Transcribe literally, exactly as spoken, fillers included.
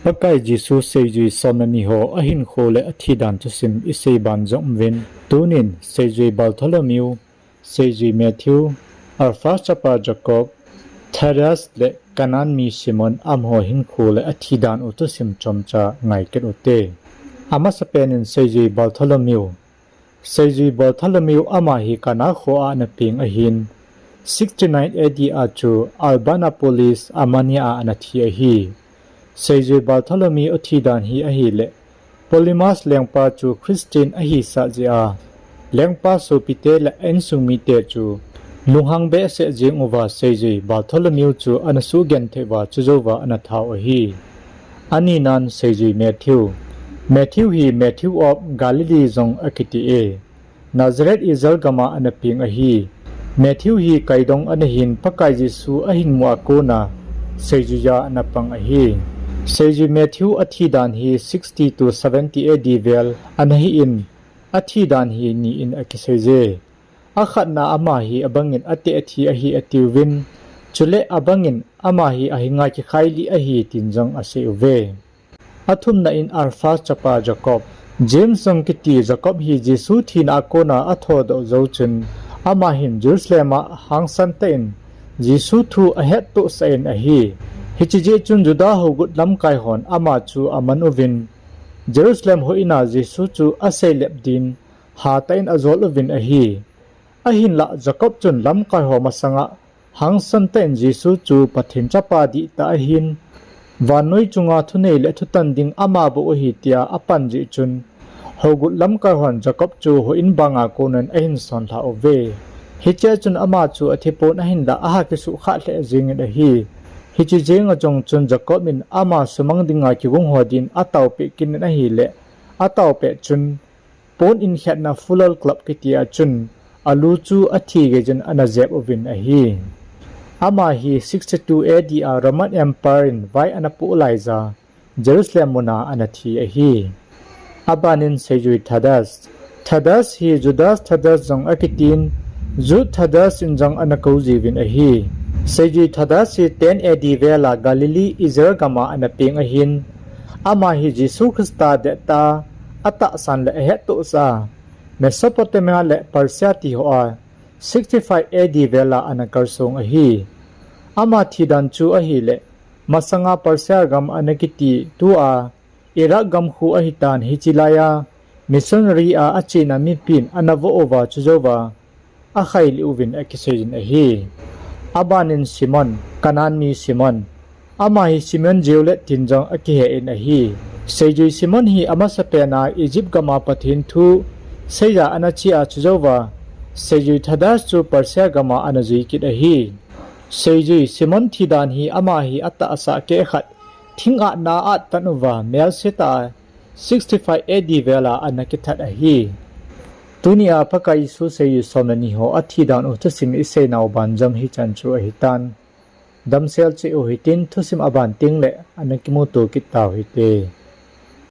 Pakai Jesu seijui somleni ho ahinkho le athidan thusim isei ban jong uvin. Tunin seijui Bartholomew, seijui Matthew, Alphaeus chapa Jacob, Thaddeus le Canaan mi Simon amaho hinkho le athidan u thusim chomcha ngaikit ute. Amasapen in seijui Bartholomew. Seijui Bartholomew ama hi Cana kho a ana peng ahin, sixty-nine A D a chu Albanapolis amani a ana thi ahi. Seijui Bartholomew athidan hi ahile, Ptolemais lengpa chu Christian ahisah jeh a, lengpa sopite le a insung mite chu lunghang behseh jeng uva seijui Bartholomew chu ana suhgenthei uva chujouva ana thau ahi. Aninan seijui Matthew. Matthew hi Matthew of Galilee jong akiti e. Nazareth Israel gama ana peng ahi. Matthew hi kaidong ana hin Pakai Jesu ahinmu a kona seijuija ana pang ahi. Seijui Matthew athidan hi sixty to seventy A D vel ana hi in, athidan hi ni in akiseije. Akhatna ama hi abangin ateh athi ahi atiuvin, chule abangin ama hi ahinga kikhailih ahi tin jong asei uve. Athumna in Alphaeus chapa Jacob. James jong kiti Jacob hi Jesu thina a kona athodoh jou chun, ama hin Jerusalem a hangsan tah in Jesu thu ahettohsah in ahi. Hiche jeh chun Juda hougut lamkai hon ama chu aman uvin, Jerusalem houin a Jesu chu aseilep din hatah in ajol uvin ahi. Ahinlah Jacob chun lamkai ho masanga hangsan tah in Jesu chu Pathen chapa dihtah ahin, vannoi chunga thunei le thutan ding ama bou ahi tia apan jeh chun, hougut lamkai hon Jacob chu houin banga konin ahin sonlha uve. Hichea chun ama chu athipon ahinlah aha kisuhkhah lheh jengin ahi. Hiche jenga jong chun Jacob in ama sumang dinga kigong ho din ataopeh kit in ahile, ataopeh chun, pon in khetna Fuller's Club kiti a chun, alu chu athi geiyin ana jep uvin ahi. Ama hi sixty-two A D a Roman Empire in vai ana poh laiya, Jerusalem muna ana thi ahi. Abanin seijui Thaddeus. Thaddeus hi Judas Thaddeus jong akitin, Jude Thaddeus in jong ana kou jiuvin ahi. Seijui Thaddeus hi ten A D vela Galilee Israel gama ana peng ahin, ama hi Jesu Christa dettah a atahsan le ahettohsah a, Mesopotamia le Persia tiho a sixty-five A D vela ana kalsong ahi. Ama thidan chu ahile, masanga Persia gam ana kiti tua Iraq gam khu ahitan, hiche laiya missionary a achena mipin ana voh uva chujouva akhailih uvin akiseijin ahi. Abanin Simon, Canaan mi Simon. Ama hi Simeon Zealot tin jong akihen ahi. Seijui Simon hi amasapena Egypt gama Pathen thu seiya ana che a chujouva, seijui Thaddeus chu Persia gama ana jui kit ahi. Seijui Simon thidan hi ama hi atahsa keh khat thing atna a attan uva melsetah a sixty-five A D vela ana kithat ahi. Tunia Pakai Jesu seijui somleni ho athidan u thusim iseinau banjom hichan chu ahitan. Damsel cheh u hitin thusim aban tengle ana kimuto kit tau hite.